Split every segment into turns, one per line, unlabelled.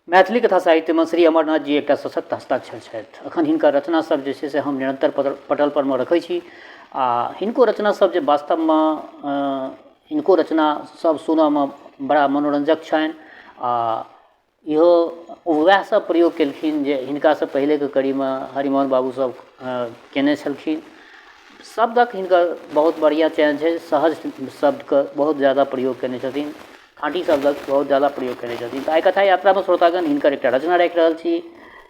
मैथिली कथा साहित्यमे श्री अमरनाथ जी एकटा सशक्त हस्ताक्षर छथि। एखन हिनकर रचना सब जे छै से हम निरन्तर पटल परमे रखै छी आ हिनको रचना सब जे वास्तवमे हिनको रचना सब सुनऽमे बड़ा मनोरञ्जक छनि आ इहो वएह सब प्रयोग केलखिन जे हिनकासँ पहिलेके कड़ीमे हरिमोहन बाबू सब कयने छलखिन। शब्दक हिनकर बहुत बढ़िआँ चयन छै, सहज शब्दके बहुत जादा प्रयोग कयने छथिन, खाँटी शब्दक बहुत जादा प्रयोग कयने छथिन। तऽ आइ कथा यात्रामे श्रोतागण हिनकर एकटा रचना राखि रहल छी,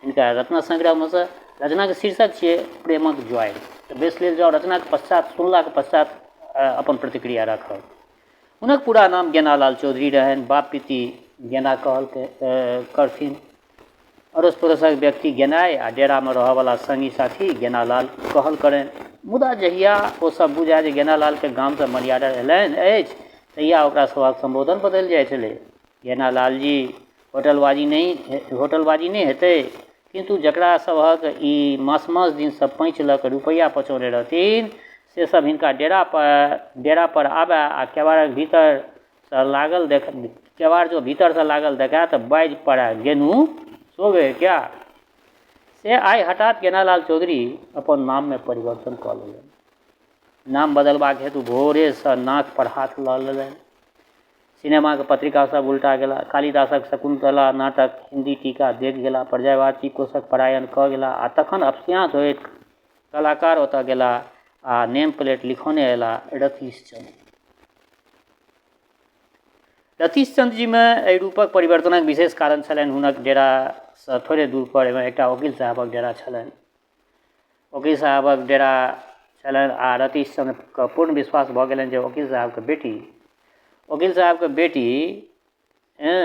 हिनका रचना सङ्ग्रहमे सँ रचनाके शीर्षक छियै प्रेमक ज्वारि। तऽ बेस लेल जाउ रचनाके पश्चात सुनलाके पश्चात अपन प्रतिक्रिया राखब। हुनक पूरा नाम गेनालाल चौधरी रहनि। बाप पिती गेना कहल करथिन। अड़ोस पड़ोसक व्यक्ति गेनाइ आ डेरामे रहऽवला सङ्गी साथी गेनालाल कहल करनि। मुदा जहिया ओ सब बुझए जे गेनालालके गामसँ मनिआर्डर अयलनि अछि तहिया ओकरा सभक सम्बोधन बदलि जाइत छलै। गेनालालजी होटलबाजी नहि होटलबाजी नहि हेतै? किन्तु जकरा सभक ई मास मास दिनसँ पैँच लऽ कऽ रुपैआ पचौने रहथिन से सब हिनका डेरापर आबए आ केबाड़क भीतरसँ लागल देख केबाड़ जँ भीतरसँ लागल देखाए तऽ बाजि पड़ए, गेनू सो गए क्या? से आइ हठात गेनालाल चौधरी अपन नाममे परिवर्तन कऽ लेलनि। नाम बदलबाक हेतु भोरेसँ नाकपर हाथ लऽ लेलनि। सिनेमाके पत्रिका सब उल्टा गेला, कालिदासक शकुन्तला नाटक हिन्दी टीका देख गेला, पर्यायवाची कोशक परायण कऽ गेला आ तखन अपस्याँत होइत कलाकार ओतऽ गेला आ नेम प्लेट लिखौने अयला रतीश चन्द्र। रतीश चन्द्रजीमे एहि रूपक परिवर्तनक विशेष कारण छलनि हुनक डेरासँ थोड़े दूरपर एकटा ओकील साहेबक डेरा छलनि। ओकील साहेबक डेरा छलनि आ रतीश चन्द्रके पूर्ण विश्वास भऽ गेलनि जे ओकील साहेबके बेटी ओकील साहेबके बेटी हँ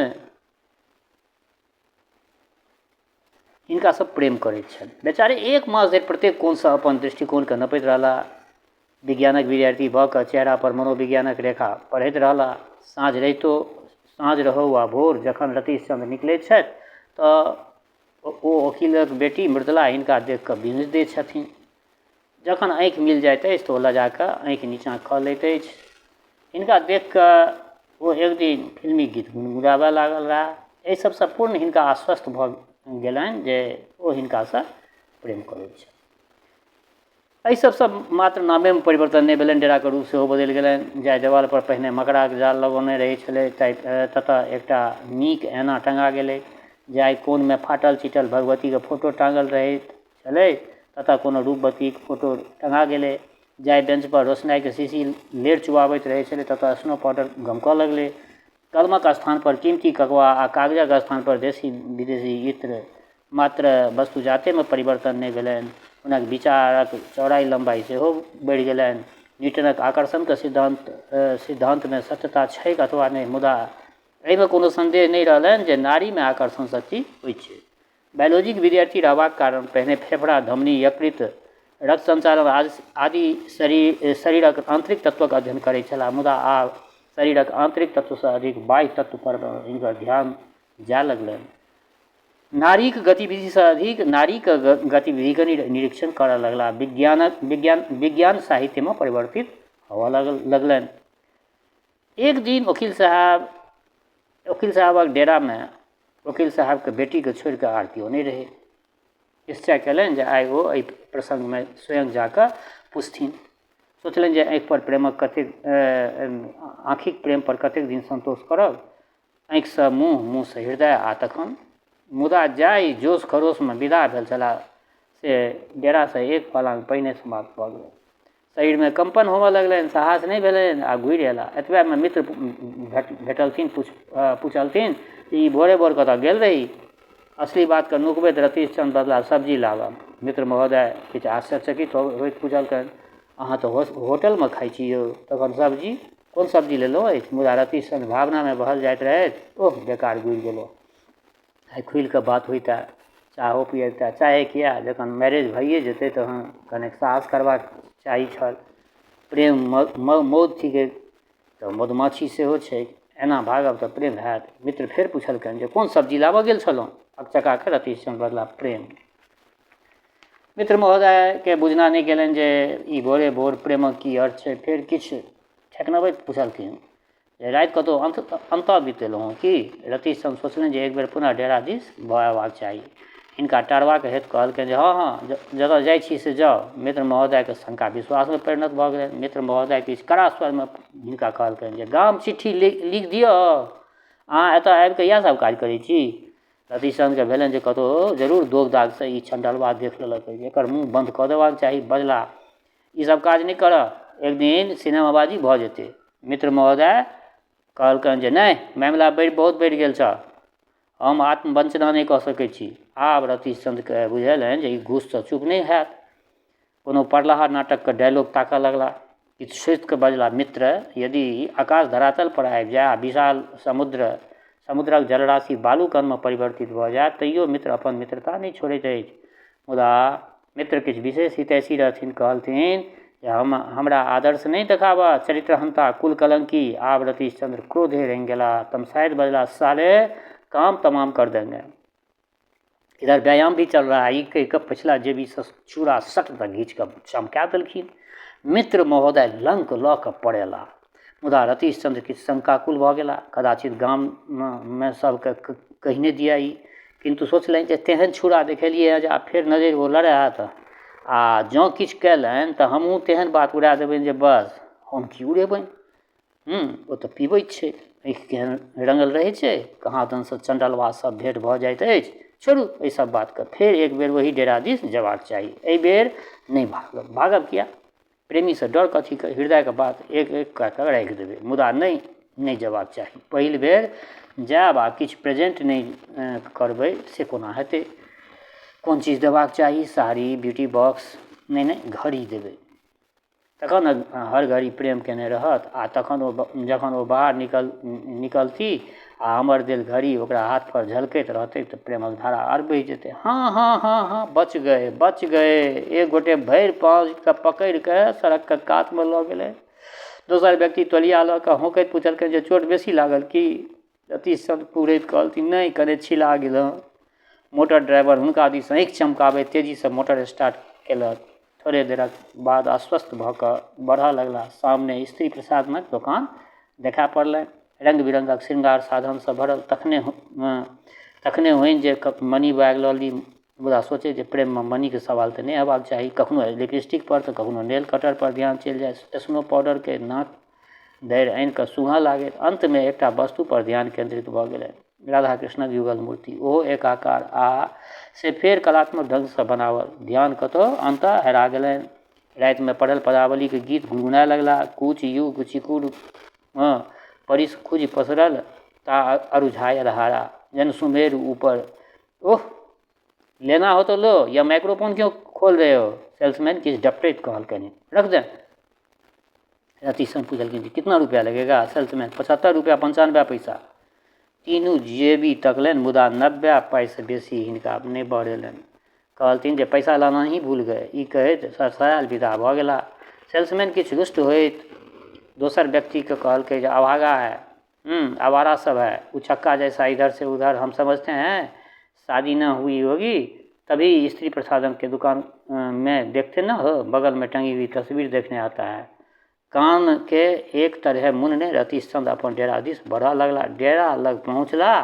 हिनकासँ प्रेम करैत छनि। बेचारे एक मास धरि प्रत्येक कोणसँ अपन दृष्टिकोणके नपैत रहलाह। विज्ञानक विद्यार्थी भऽ कऽ चेहरापर मनोविज्ञानक रेखा पढ़ैत रहलाह। साँझ रहितो साँझ रहौ वा भोर जखन रतीश चन्द्र निकलैत छथि तऽ ओ ओकीलक बेटी मृदुला हिनका देखि कऽ बिहुँसि दैत छथिन। जखन आँखि मिल जाइत अछि तऽ ओ लजा कऽ आँखि नीचाँ कऽ लैत अछि। हिनका देखि कऽ ओ एक दिन फिल्मी गीत गुनगुनाबय लागल रहए। एहि सभसँ पूर्ण हिनका आश्वस्त भऽ गेलनि जे ओ हिनकासँ प्रेम करैत छथि। एहि सभसँ मात्र नामेमे परिवर्तन नहि भेलनि, डेराके रूप सेहो बदलि गेलनि। जाहि देवालपर पहिने मकड़ाके जाल लगौने रहै छलै ताहि ततऽ एकटा नीक ऐना टँगा गेलै। जाहि कोनमे फाटल चिटल भगवतीके फोटो टाँगल रहैत छलै ततऽ कोनो रूपवतीके फोटो टँगा गेलै। जाहि बेंचपर रोशनाइके शीशी लेर चुआबैत रहै छलै ततऽ स्नो पाउडर गमकऽ लगलै। कलमक स्थानपर कीमती ककवा आ कागजक स्थानपर देशी विदेशी इत्र। मात्र वस्तुजातेमे परिवर्तन नहि भेलनि, हुनक विचारक चौड़ाइ लम्बाइ सेहो बढ़ि गेलनि। न्यूटनक आकर्षणके सिद्धान्तमे सत्यता छैक अथवा नहि, मुदा एहिमे कोनो सन्देह नहि रहलनि जे नारीमे आकर्षण शक्ति होइत छै। बायोलॉजीक विद्यार्थी रहबाक कारण पहिने फेफड़ा, धमनी, यकृत, रक्त संचालन आदि शरीरक आन्तरिक तत्वक अध्ययन करैत छलाह, मुदा आब शरीरक आन्तरिक तत्वसँ अधिक बाह्य तत्वपर हिनकर ध्यान जाय लगलनि। नारीक गतिविधिसँ अधिक नारीक गतिविधिके निरीक्षण करऽ लगलाह। विज्ञान साहित्यमे परिवर्तित होबऽ लगलनि। एक दिन ओकील साहेबक डेरामे ओकील साहेबके बेटीके छोड़िकऽ आर केओ नहि रहै। निश्चय कयलनि जे आइ ओ एहि प्रसङ्गमे स्वयं जाकऽ पुछथिन। सोचलनि जे आँखिपर प्रेमक कतेक आँखिक प्रेमपर कतेक दिन सन्तोष करब। आँखिसँ मुँह, मुँहसँ हृदय आ तखन मुदा जाहि जोश खरोशमे विदा भेल छलाह से डेरासँ एक फलांग पहिने समाप्त भऽ गेल। शरीरमे कम्पन होमऽ लगलनि, साहस नहि भेलनि आ घुरि अयलाह। एतबेमे मित्र भेटलथिन, पुछलथिन ई भोरे भोर कतऽ गेल रही? असली बातके नुकबैत रतीश चन्द्र बजलाह, सब्जी लाबऽ। मित्र महोदय किछु आश्चर्यचकित होइत पुछलकनि, अहाँ तऽ होटलमे खाइ छी यौ, तखन सब्जी? कोन सब्जी लेलहुँ अछि? मुदा रतीश चन्द्र भावनामे बहल जाइत रहथि, ओह बेकार घुरि गेलहुँ। आइ खुलिकऽ बात होइतए, चाहो पियबितए। चाहे किए, जखन मैरेज भइए जेतै तहन कनेक साहस करबाक चाही छल। प्रेम मौध थिकै तऽ मधुमाछी सेहो छै। एना भागब तऽ प्रेम हैत? मित्र फेर पुछलकनि जे कोन सब्जी लाबऽ गेल छलहुँ? अकचका कऽ रतीश चन्द्र बजलाह, प्रेम। मित्र महोदयके बुझना नहि गेलनि जे ई भोरे भोर प्रेमक की अर्थ छै। फेर किछु ठेकनबैत पुछलखिन, जे राति कतहु अन्त अन्तऽ बितेलहुँ हँ की? रतीशचन्द्र सोचलनि जे एक बेर पुनः डेरा दिस भऽ अयबाक चाही। हिनका टारबाक हेतु कहलकनि जे हँ हँ, जतऽ जाइ छी से जाउ। मित्र महोदयके शंका विश्वासमे परिणत भऽ गेलनि। मित्र महोदय किछु कड़ा स्वरमे हिनका कहलकनि जे गाम चिट्ठी लिख दिअ, अहाँ एतऽ आबिकऽ इएह सब काज करै छी? रतीशचन्द्रके भेलनि जे कतहु जरूर दोग दागसँ ई चण्डलबा देख लेलक अछि, एकर मुँह बन्द कऽ देबाक चाही। बजला, ई सब काज नहि करऽ, एक दिन सिनेमाबाजी भऽ जेतै। मित्र महोदय कहलकनि जे नहि, मामिला बढ़ि बहुत बढ़ि गेल छह, हम आत्मवञ्चना नहि कऽ सकै छी। आब रतीशचन्द्रके बुझेलनि जे ई घूससँ चुप नहि हैत। कोनो पढ़लाहा नाटकके डायलॉग ताकऽ लगला। किछु सोचिकऽ बजला, मित्र, यदि आकाश धरातल पर आबि जाय आ विशाल समुद्रक जलराशि बालू कणमे परिवर्तित भऽ जाय तैयो मित्र अपन मित्रता नहि छोड़ैत अछि। मुदा मित्र किछु विशेष हितैषी रहथिन, कहलथिन जे हमरा आदर्श नहि देखाबह, चरित्रहंता, कुल कलंकी। आब रतीशचन्द्र क्रोधे रंगि गेलाह, तमसाइत बजला, साले काम तमाम कर देंगे, इधर व्यायाम भी चल रहा है। ई कहि कऽ पछिला जेबीसँ चूड़ा सट दऽ घीच कऽ चमका देलखिन। मित्र महोदय लंक लऽ कऽ पड़ेला। मुदा रतीशचन्द्र किछु शंकाकुल भऽ गेला। कदाचित गाममे सबके कहि नहि दिअ ई। किन्तु सोचलनि जे तेहन छुरा देखेलियै हँ जे आब फेर नजरि ओ लड़ायत आ जँ किछु कयलनि तऽ हमहूँ तेहन बात उड़ा देबनि जे बस। हम की उड़ेबनि? ओ तऽ पीबैत छै, आँखि केहन रङ्गल रहै छै, कहाँ दनसँ चण्डलबा सब भेँट भऽ जाइत अछि। छोड़ू एहि सब बातके, फेर एक बेर ओही डेरा दिस जेबाक चाही। एहि बेर नहि भागब। भागब किया? प्रेमीसँ डर कथीके? हृदयके बात एक एक कए कऽ राखि देबै। मुदा नहि, नहि जेबाक चाही। पहिल बेर जायब आ किछु प्रेजेंट नहि करबै से कोना हेतै? कोन चीज देबाक चाही? Sari, beauty box? नहि नहि, घड़ी देबै, तखन ने हर घड़ी प्रेम केने रहत। आ तखन ओ जखन ओ बाहर निकलती आ हमर देल घड़ी ओकरा हाथपर झलकैत रहतै तऽ प्रेमक धारा आर बहि जेतै। हँ हँ हँ हँ, बच गए बच गए। एक गोटे भरि पाँजके पकड़ि कऽ सड़कके कातमे लऽ गेलै। दोसर व्यक्ति तौलिया लऽ कऽ हौंकैत पुछलकै जे चोट बेसी लागल की? रतीशचन्द्र कुहरैत कहलथिन, नहि, कने छिला गेल हँ। मोटर ड्राइवर हुनका दिस आँखि चमकाबैत तेजीसँ मोटर स्टार्ट केलक। थोड़े देरक बाद आश्वस्त भऽ कऽ बढ़ऽ लगला। सामने स्त्री प्रसाधनक दोकान देखा पड़लनि, रङ्ग बिरङ्गक श्रृङ्गार साधनसँ भरल। तखने होइन जे मनी बैग लऽ ली। मुदा सोचै जे प्रेममे मनीके सवाल तऽ नहि हेबाक चाही। कखनो लिपस्टिकपर तऽ कखनो नेल कटरपर ध्यान चलि जाय। स्नो पाउडरके नाक धरि आनिकऽ सूँघऽ लागै। अन्तमे एकटा वस्तुपर ध्यान केन्द्रित भऽ गेलै, राधा कृष्णक युगल मूर्ति, ओहो एकाकार आ से फेर कलात्मक ढङ्गसँ बनाओल। ध्यान कतहु अन्तः हेरा गेलनि। रातिमे पढ़ल पदावलीके गीत गुनगुनाय लगला, कुच युग चिकुर हँ परिस खुज पसरल ता अरुझायल हारा जन सुमेर ऊपर। ओह, लेना हो तो लो, या माइक्रोफोन क्यों खोल रहे हो? सेल्समैन किछु डपटैत कहलकनि, रख दे। रतीशचन्द्र पुछलखिन जे कितना रुपया लगेगा? सेल्समैन, 75 रुपया 95 पैसा। तीनू जेबी तकलनि, मुदा 90 पाइसँ बेसी हिनका नहि बहरेलनि। कहलथिन जे पैसा लाना ही भूल गए। ई कहैत सरसरायल विदा भऽ गेला। सेल्समैन किछु रुष्ट होइत दोसर व्यक्तिके कहलकै जे अभागा है, आवारा सब है, उचक्का जैसा इधर से उधर, हम समझते हैं शादी न हुई होगी तभी स्त्री प्रसाधन के दुकान में देखते न हो, बगल में टंगी हुई तस्वीर देखने आता है। कानके एक तरहे मुनने रतीशचन्द्र अपन डेरा दिस बढ़ऽ लगला। डेरा लग पहुँचला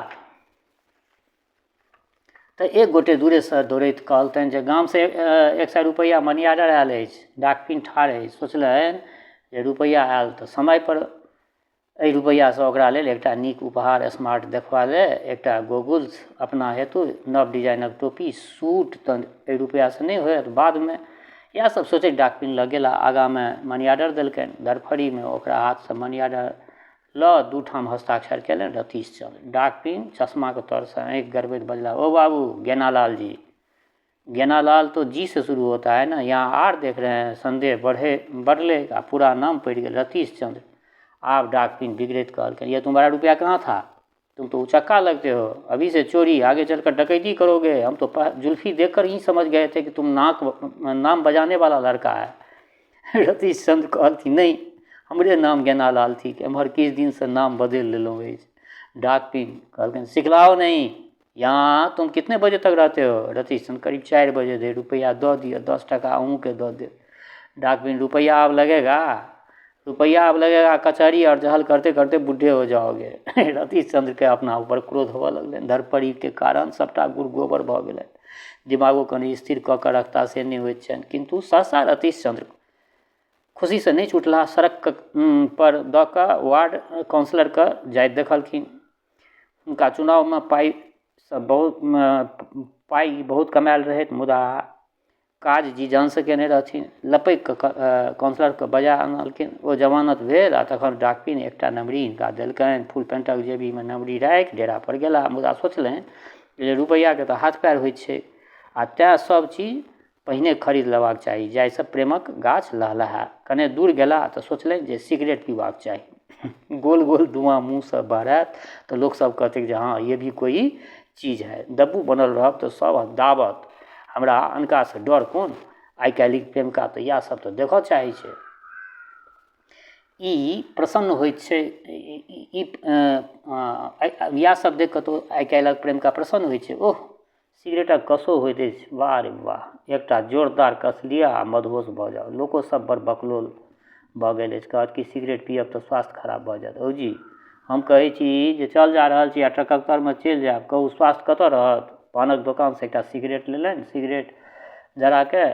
तऽ एक गोटे दूरेसँ दौड़ैत कहलकनि जे गामसँ 100 रुपैआ मनी ऑर्डर आयल अछि, डाकपिन ठाढ़ अछि। सोचलनि जे रुपैआ आयल तऽ समयपर एहि रुपैआसँ ओकरा लेल एकटा नीक उपहार, स्मार्ट देखबा लेल एकटा गोगुल्स, अपना हेतु नव डिजाइनक टोपी, सूट तऽ एहि रुपैआसँ नहि होयत, बादमे। इएह सब सोचैत डाकपिन लग गेला। आगाँमे मनी ऑर्डर देलकनि। धड़फड़ीमे ओकरा हाथसँ मनी ऑर्डर लऽ दू ठाम हस्ताक्षर केलनि रतीशचन्द्र। डाकपिन चश्माके तरसँ आँखि गड़बैत बजला, ओ बाबू गेनालाल जी, गेनालाल तो जी से शुरू होता है ना, यहाँ आर देख रहे हैं। संदेह बढ़लै आ पूरा नाम पड़ि गेल, रतीशचन्द्र। आब डाकपिन बिगड़ैत कहलकनि, ये तुम्हारा रुपया कहाँ था? तुम तो उचक्का लगते हो, अभी से चोरी, आगे चलकर डकैती करोगे। हम तो जुल्फी देखकर ही समझ गए थे कि तुम नाक नाम बजाने वाला लड़का है। रतीशचन्द्र कहलथिन, नहि, हमरे नाम गेनालाल थिक, एम्हर किछु दिनसँ नाम बदलि लेलहुँ अछि। डाकपिन कहलकनि, सिखलाओ नहीं, यहाँ तुम कितने बजे तक रहते हो? रतीशचन्द्र, करीब 4 बजे धरि, रुपैआ दऽ दिअ, 10 टाका अहूँके दऽ देब। डाकपिन, रुपैआ आब लगेगा? रुपैया अब लगेगा कचहरी और जहल करते करते बूढ़े हो जाओगे। रतीश चन्द्रके अपना ऊपर क्रोध होबऽ लगलनि। धरपड़ीके कारण सभटा गुड़ गोबर भऽ गेलनि। दिमागो कनि स्थिर कऽ कऽ रखता से नहि होइत छनि। किन्तु सहसा रतीश चन्द्र खुशीसँ नहि छुटलाह। सड़क पर दऽ कऽ वार्ड काउन्सिलरके जाइत देखलखिन। हुनका चुनावमे पाइसँ बहुत पाइ बहुत कमायल रहथि, मुदा काज जी जानसँ केने रहथिन। लपकि कऽ काउन्सिलरके बजा अनलखिन। ओ जमानत भेल आ तखन डाकपिन एकटा नमरी हिनका देलकनि। फुल पैंटक जेबीमे नमरी राखि डेरापर गेला, मुदा सोचलनि जे रुपैआके तऽ हाथ पैर होइ छै आ तेँ सब चीज पहिने खरीद लेबाक चाही जाहिसँ प्रेमक गाछ लहलहाय। कने दूर गेला तऽ सोचलनि जे सिगरेट पीबाक चाही। गोल गोल धुआँ मुँहसँ बहरायत तऽ लोकसभ कहतै जे हँ ये भी कोई चीज है। दब्बू बनल रहब तऽ सब दाबत। हमरा अनकासँ डर कोन? आइ काल्हिक प्रेमिका तऽ इएह सब तऽ देखऽ चाहै छै। ई प्रसन्न होइत छै, ई इएह सब देख कऽ तऽ आइ काल्हिक प्रेमिका प्रसन्न होइ छै। ओह, सिगरेटक कसो होइत अछि, वाह रे वाह, एकटा जोरदार कस लिअ आ मदहोश भऽ जाउ। लोको सब बड़ बकलोल भऽ गेल अछि, कहत कि सिगरेट पियब तऽ स्वास्थ्य खराब भऽ जायत। औजी, हम कहै छी जे चल जा रहल छी आ ट्रकक तरमे चलि जायब, कहू स्वास्थ्य कतऽ रहत? पानक दोकानसँ एकटा सिगरेट लेलनि। सिगरेट जराके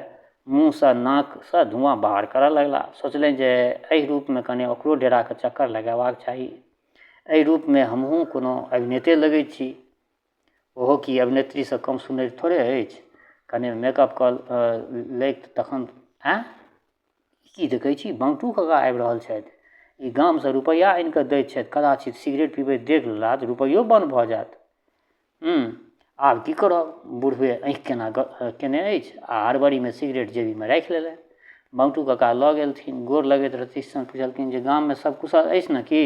मुँहसँ नाकसँ धुआँ बाहर करऽ लगला। सोचलनि जे एहि रूपमे कने ओकरो डेराके चक्कर लगेबाक चाही। एहि रूपमे हमहूँ कोनो अभिनेते लगै छी। ओहो की अभिनेत्रीसँ कम सुन्नरि थोड़े अछि? कने मेकअप कऽ लैत तखन। आँय, की देखै छी? बंटू काका आबि रहल छथि। ई गामसँ रुपैआ आनि कऽ दैत छथि। कदाचित सिगरेट पीबैत देख लेला तऽ रुपैओ बन्द भऽ जायत। आब की करब? बुढ़बे आँखि केना केने अछि आ हड़बड़ीमे सिगरेट जेबीमे राखि लेलनि। बंटू काका लऽ गेलथिन। गोर लगैत रतीशचन्द्र पुछलखिन जे गाममे सब कुशल अछि ने की?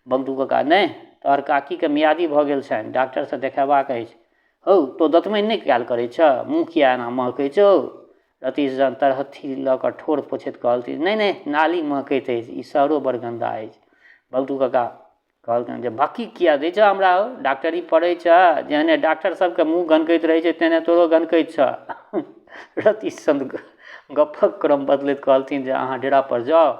बंटू काका नहि, तोहर काकीके मियादी भऽ गेल छनि, डॉक्टरसँ देखेबाक अछि। हौ, तोँ दतमनि नहि कयल करै छह? मुँह किया एना महकै छौ? रतीश जहन तरहत्थी लऽ कऽ ठोर पोछैत कहलथिन, नहि नहि, नाली महकैत अछि, ई शहरो बड़ गन्दा अछि। बंटू काका कहलकनि जे भक्की किया दै छह हमरा हौ? डॉक्टरी पढ़ै छह? जेहने डॉक्टर सबके मुँह गनकैत रहै छै तेहने तोरो गनकैत छह। रतीश चन्द्र गप्पक क्रम बदलैत कहलथिन जे अहाँ डेरा पर जाउ,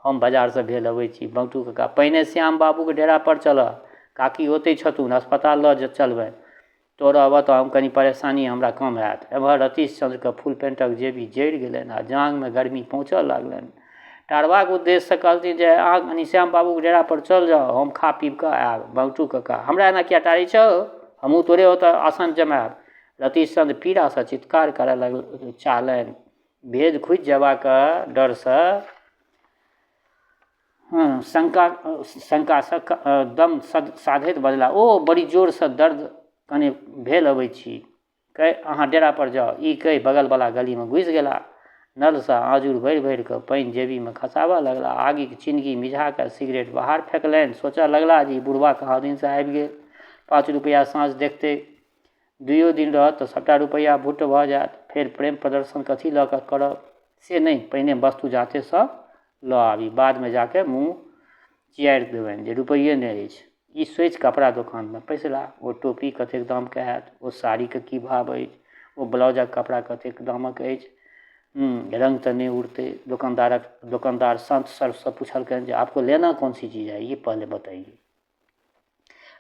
हम बाजारसँ भेल अबै छी। बंटू काका पहिने श्याम बाबूके डेरा पर चलह, काकी ओतहि छथुन, अस्पताल लऽ चलबनि। तोँ रहबह तऽ हम कनि परेशानी हमरा कम हैत। एम्हर रतीश चन्द्रके फुल पैंटक जेबी जरि गेलनि आ जाँघमे गर्मी पहुँचऽ लगलनि। टारबाक उद्देश्यसँ कहलथिन जे अहाँ कनि श्याम बाबूके डेरा पर चल जाउ, हम खा पीब कऽ आयब। बंटू काका हमरा एना किया टारै छह हौ? हमहूँ तोरे ओतऽ आसन जमायब। रतीश चन्द्र पीड़ासँ चित्कार करऽ लगल चाहलनि। भेद खुजि जेबाक डरसँ शंका शंकासँ दम साधैत बजला, ओ बड़ी जोरसँ दर्द कने भेल, अबै छी। कहि अहाँ डेरा पर जाउ। ई कहि बगलवला गलीमे घुसि गेला। नलसँ आँजुर भरि भरि कऽ पानि जेबीमे खसाबऽ लगला। आगिक चिनगी मिझा कऽ सिगरेट बाहर फेकलनि। सोचऽ लगला जे ई बुढ़बा कहाँ दिनसँ आबि गेल। 5 रुपैआ साँझ देखतै, 2 दिन रहत तऽ सभटा रुपैआ भुट्ट भऽ जायत। फेर प्रेम प्रदर्शन कथी लऽ कऽ करब? से नहि, पहिने वस्तु जाते सब लऽ आबी, बादमे जाके मुँह चियारि देबनि जे रुपैए नहि अछि। ई सोचि कपड़ा दोकानमे पैसला। ओ टोपी कतेक दामके हैत? ओ साड़ीके की भाव अछि? ओ ब्लाउजक कपड़ा कतेक दामक अछि? रङ्ग तऽ नहि उड़तै? दोकानदार शान्त स्वरसँ पुछलकनि जे आपको लेना कौन सी चीज है, ये पहले बताइए।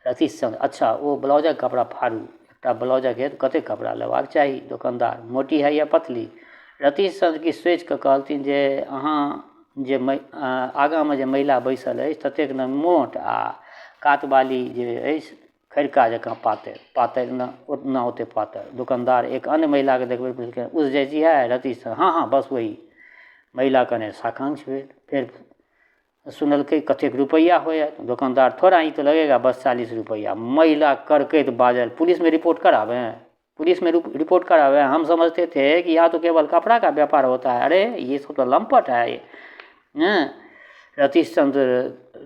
रतीश चन्द्र अच्छा, ओ ब्लाउजक कपड़ा फाड़ू। एकटा ब्लाउजक हेतु कतेक कपड़ा लेबाक चाही? दोकानदार मोटी है या पतली? रतीश चन्द्र की सोचि कऽ कहलथिन जे अहाँ जे आगाँमे जे महिला बैसल अछि ततेक ने मोट आ कातवाली जे अछि खरिका जकाँ पातर पातर ने ने ओतेक पातर। दोकानदार एक अन्य महिलाके देखबैत पुछलकै, उस जैसी है? रतीश चन्द्र हाँ हाँ बस वही। महिला कने साकांक्ष भेल, फेर सुनलकै कतेक रुपैआ होयत? दोकानदार थोड़ा ही तो लगेगा, बस 40 रुपैआ। महिला कड़कैत बाजल, पुलिस में रिपोर्ट कराबें? पुलिस में रिपोर्ट कराबें? हम समझते थे कि यहाँ तो केवल कपड़ा का व्यापार होता है, अरे ये सब तो लंपट है ये। रतीश चन्द्र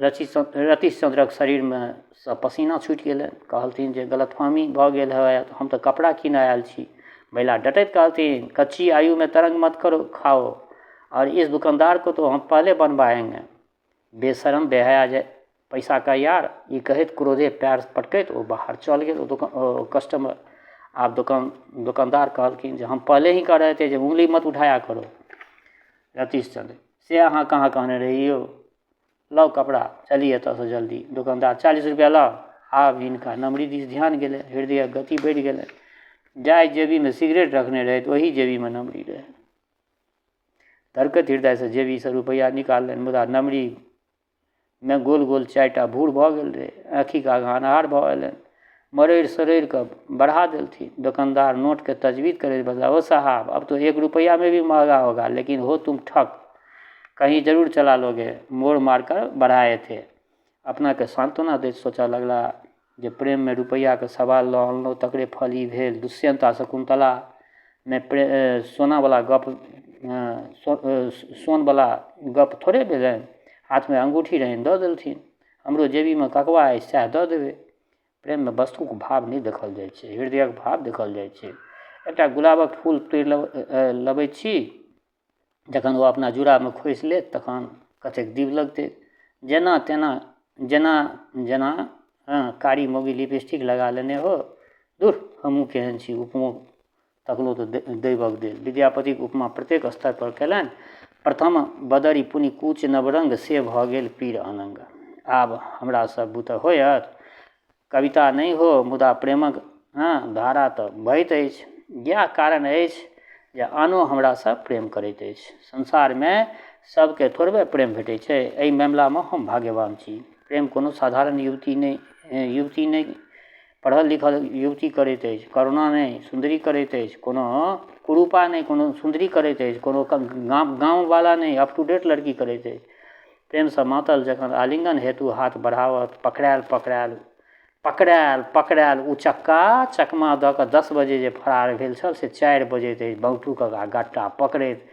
रतीश चन्द्रक शरीरमे सँ पसीना छुटि गेलनि। कहलथिन जे गलतफहमी भऽ गेल होयत, हम तऽ कपड़ा कीनऽ आयल छी। महिला डटैत कहलथिन, कच्ची आयु में तरंग मत करो खाओ, और इस दुकानदार को तो हम पहले बनवाएंगे, बेशरम बेहया जे पैसा का यार। ई कहैत क्रोधे पैर पटकैत ओ बाहर चल गेल ओ दोकान ओ कस्टमर। आब दोकानदार कहलखिन जे हम पहले ही कह रहे थे जे उंगली मत उठाया करो। रतीश चन्द्र से अहाँ कहाँ कहने रही यौ? लाउ कपड़ा, चली एतऽसँ जल्दी। दोकानदार 40 रुपैआ लाउ। आब हिनका नमरी दिस ध्यान गेलै, हृदयक गति बढ़ि गेलै। जाहि जेबीमे सिगरेट रखने रहथि ओही जेबीमे नमरी रहै। धड़कैत हृदयसँ जेबीसँ रुपैआ निकाललनि, मुदा नमरीमे गोल गोल 4टा भूर भऽ गेल रहै। आँखिक आगाँ अन्हार भऽ अयलनि। मरड़ि सड़रि कऽ बढ़ा देलथिन। दोकानदार नोटके तजवीज करैत बजला, ओ साहब, अब तो 1 रुपैआ में भी महंगा होगा, लेकिन हो तुम ठक, कहीं जरूर चला लोगे, मोड़ मार कर बढ़ाए थे। अपनाके सान्त्वना दैत सोचऽ लगला जे प्रेममे रुपैआके सवाल लऽ अनलहुँ तकरे फल ई भेल। दुष्यन्त आ शकुन्तलामे सोनावला गप, सोनवला गप थोड़े भेलनि। हाथमे अंगूठी रहनि, दऽ देलथिन। हमरो जेबीमे ककबा अछि, सएह दऽ देबै। प्रेममे वस्तुक भाव नहि देखल जाइ छै, हृदयक भाव देखल जाइ छै। एकटा गुलाबक फूल तोड़ि लबै छी, जखन ओ अपना जूड़ामे खोसि लेत तखन कतेक दीब लगतै। जेना तेना जेना जेना कारी मौगी लिपस्टिक लगा लेने हो, दुर हमहूँ केहन छी, उपमो तकलो तऽ दैवक देल। विद्यापतिक उपमा प्रत्येक स्तर पर कयलनि। प्रथम बदरि पुनि कूच नवरङ्ग, से भऽ गेल पीर अनङ्ग। आब हमरा सब बुते होयत? कविता नहि हो, मुदा प्रेमक धारा तऽ बहैत अछि। इएह कारण अछि जे आनो हमरासँ प्रेम करैत अछि। संसारमे सबके थोड़बे प्रेम भेटै छै। एहि मामिलामे हम भाग्यवान छी। प्रेम कोनो साधारण युवती नहि, पढ़ल लिखल युवती करैत अछि। करुणा नहि, सुन्दरी करैत अछि। कोनो कुरूपा नहि, कोनो सुन्दरी करैत अछि। कोनो गामवला नहि, अप टू डेट लड़की करैत अछि। प्रेमसँ मातल जखन आलिङ्गन हेतु हाथ बढ़ाओत, पकड़ायल पकड़ायल पकड़ायल पकड़ायल उचक्का चकमा दऽ कऽ 10 बजे जे फरार भेल छल से 4 बजैत अछि। बंटू कका गट्टा पकड़ैत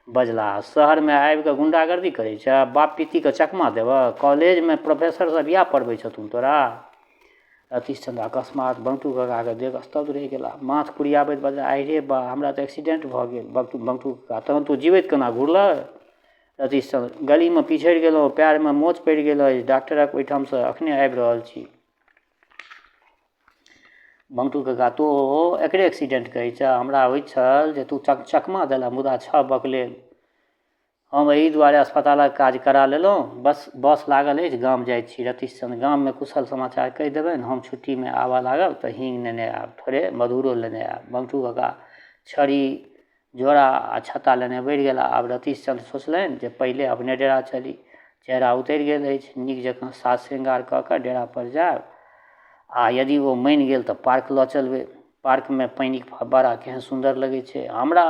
बजलाह, शहरमे आबिकऽ गुण्डागर्दी करै छऽ, बाप पित्तीके चकमा देबऽ, कॉलेजमे प्रोफेसर सब इएह पढ़बै छथुन तोरा? रतीशचन्द्र अकस्मात बंटू ककाके देख स्तब्ध रहि गेला। माथ कुरियाबैत बजला, आहि रे बा, हमरा तऽ एक्सीडेंट भऽ गेल। बंटू कका, तहन तू जीवैत केना घुरलह? रतीशचन्द्र, गलीमे पिछड़ि गेलहुँ, पएरमे मोच पड़ि गेल अछि, डॉक्टरक ओहिठामसँ अखने आबि रहल छी। बंटू कका, तोँ एकरे एक्सीडेंट कहै छह? हमरा होइत छल जे तू चकमा देलह, मुदा छह बकलेल। हम एहि दुआरे अस्पतालक काज करा लेलहुँ। बस लागल अछि, गाम जाइत छी। रतीशचन्द्र, गाममे कुशल समाचार कहि देबनि। हम छुट्टीमे आबऽ लागब तऽ हींग नेने आयब, थोड़े मधुरो लेने आयब। बंटू कका छड़ी, झोरा आ छत्ता लेने बढ़ि गेला। आब रतीशचन्द्र सोचलनि जे पहिले अपने डेरा चली। चेहरा उतरि गेल अछि, नीक जकाँ साज श्रृंगार कऽ कऽ डेरा पर जायब आ यदि ओ मानि गेल तऽ पार्क लऽ चलबै। पार्कमे पानिक फव्वारा केहन सुन्दर लगै छै। हमरा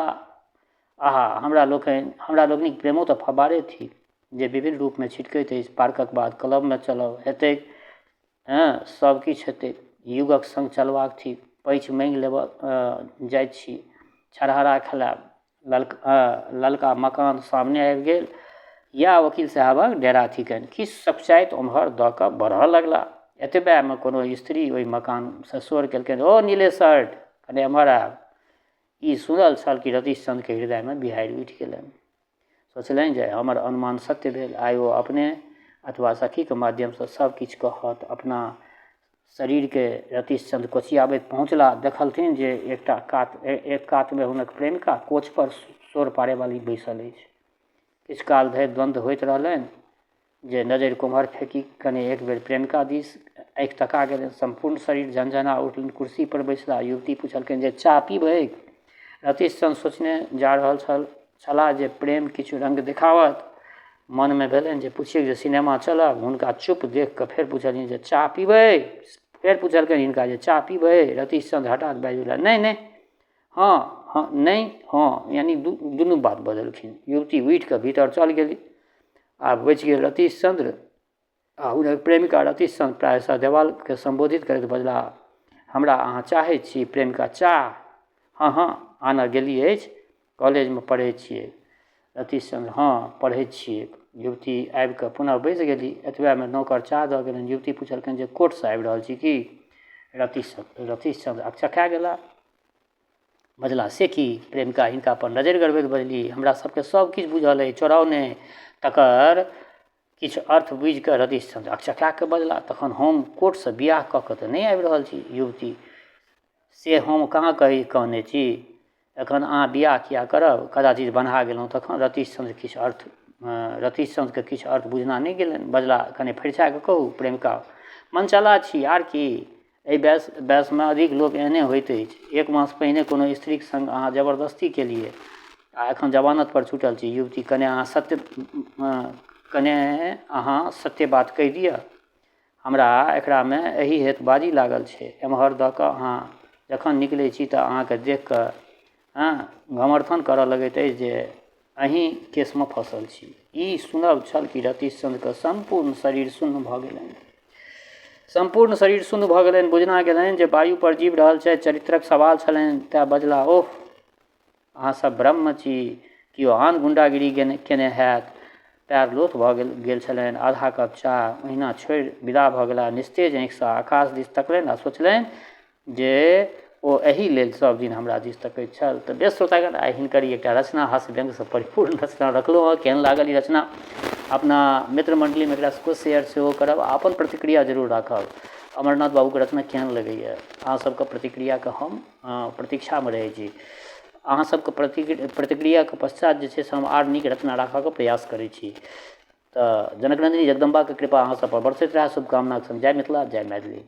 लोकनिक प्रेमो तऽ फव्वारे थिक जे विभिन्न रूपमे छिटकैत अछि। पार्कक बाद क्लबमे चलब हेतै, सब किछु हेतै। युगक सङ्ग चलबाक थिक। पैँच माँगि लेबऽ जाइत छी, छरहरा खेलायब। ललका मकान सामने आबि गेल। इएह वकील साहेबक डेरा थिकनि। किछु सकुचाइत ओम्हर दऽ कऽ बढ़ऽ लगला। एतबेमे कोनो स्त्री ओहि मकानसँ शोर केलकनि, ओ नीलेसर, कने एम्हर आयब। ई सुनल छल कि रतीशचन्द्रके हृदयमे बिहाड़ि उठि गेलनि। सोचलनि जे हमर अनुमान सत्य भेल। आइ ओ अपने अथवा सखीके माध्यमसँ सब किछु कहत। अपना शरीरके रतीशचन्द्र कोचियाबैत पहुँचला। देखलथिन जे एक कातमे हुनक प्रेमिका कोचपर शोर पाड़ैवाली बैसल अछि। किछु काल धरि द्वन्द्व होइत रहलनि जे नजरि कोम्हर फेकी। कने एक बेर प्रेमिका दिस आँखि तका गेलनि। सम्पूर्ण शरीर झनझना उठलनि। कुर्सीपर बैसला। युवती पुछलकनि जे चाह पीबै? रतीशचन्द्र सोचने जा रहल छलाह जे प्रेम किछु रङ्ग देखाओत। मनमे भेलनि जे पुछियै जे सिनेमा चलब। हुनका चुप देख कऽ फेर पुछलखिन जे चाह पीबै? फेर पुछलकनि हिनका जे चाह पीबै? रतीशचन्द्र हठात बाजि गेला, नहि नहि, हँ हँ, नहि हँ, यानी दुनू बात बदलखिन। युवती उठि कऽ भीतर चल गेली। आब बचि गेल रतीशचन्द्र आ हुनक प्रेमिका। रतीशचन्द्र प्रायशः देवालके सम्बोधित करैत बजलाह, हमरा अहाँ चाहै छी? प्रेमिका, चाह? हँ हँ, आनऽ गेली अछि। कॉलेजमे पढ़ै छियै? रतीशचन्द्र, हँ पढ़ै छियै। युवती आबि कऽ पुनः बैसि गेली। एतबेमे नौकर चाह दऽ गेलनि। युवती पुछलकनि जे कोर्टसँ आबि रहल छी की? रतीशचन्द्र अकचका गेला, बजला, से की? प्रेमिका हिनका पर नजरि गड़बैत बजली, हमरा सबके सब किछु बुझल अछि, चोराउ नहि। तकर किछु अर्थ बुझिकऽ रतीशचन्द्र अकचका कऽ बजला, तखन हम कोर्टसँ बियाह कऽ कऽ तऽ नहि आबि रहल छी। युवती, से हम कहाँ कहने छी? एखन अहाँ बियाह किया करब? कदाचित बन्हा गेलहुँ तखन। रतीशचन्द्र किछु अर्थ रतीश चन्द्रके किछु अर्थ बुझना नहि गेलनि। बजला, कने फरिछा कऽ कहू। प्रेमिका, मनचला छी आर की। एहि वयस वयसमे अधिक लोक एहने होइत अछि। एक मास पहिने कोनो स्त्रीक सङ्ग अहाँ जबरदस्ती केलियै आ एखन जमानतपर छूटल छी। युवती, कने अहाँ सत्य बात कहि दिअ। हमरा एकरामे एहि हेतु बाजी लागल छै। एम्हर दऽ कऽ अहाँ जखन निकलै छी तऽ अहाँके देखि कऽ हँ घमर्थन करऽ लगैत अछि जे अहीँ केसमे फँसल छी। ई सुनब छल कि रतीश चन्द्रके सम्पूर्ण शरीर सुन्न भऽ गेलनि। सम्पूर्ण शरीर सुन्न भऽ गेलनि। बुझना गेलनि जे वायुपर जीबि रहल छथि। चरित्रक सवाल छलनि तेँ बजलाह, ओह, अहाँ सब ब्रह्म छी, केओ आन गुण्डागिरी केने हैत। पएर लोथ भऽ गेल छलनि। आधा कप चाह ओहिना छोड़ि विदा भऽ गेलाह। निस्तेज आँखिसँ आकाश दिस तकलनि आ सोचलनि जे ओ एहि लेल सब दिन हमरा दिस तकैत छल। तऽ बेस श्रोतागण, आइ हिनकर ई एकटा रचना हास्य व्यङ्ग्यसँ परिपूर्ण रचना रखलहुँ हँ। केहन लागल ई रचना? अपना मित्र मण्डलीमे एकरा शेयर सेहो करब आ अपन प्रतिक्रिया जरूर राखब। अमरनाथ बाबूके रचना केहन लगैए? अहाँ सबके प्रतिक्रियाके हम प्रतीक्षामे रहै छी। अहाँ सबके प्रतिक्रियाके पश्चात जे छै से हम आर नीक रचना राखऽके प्रयास करै छी। तऽ जनकनन्दिनी जगदम्बाके कृपा अहाँ सबपर बरसैत रहए, शुभकामनाके सङ्ग जय मिथिला, जय मैथिली।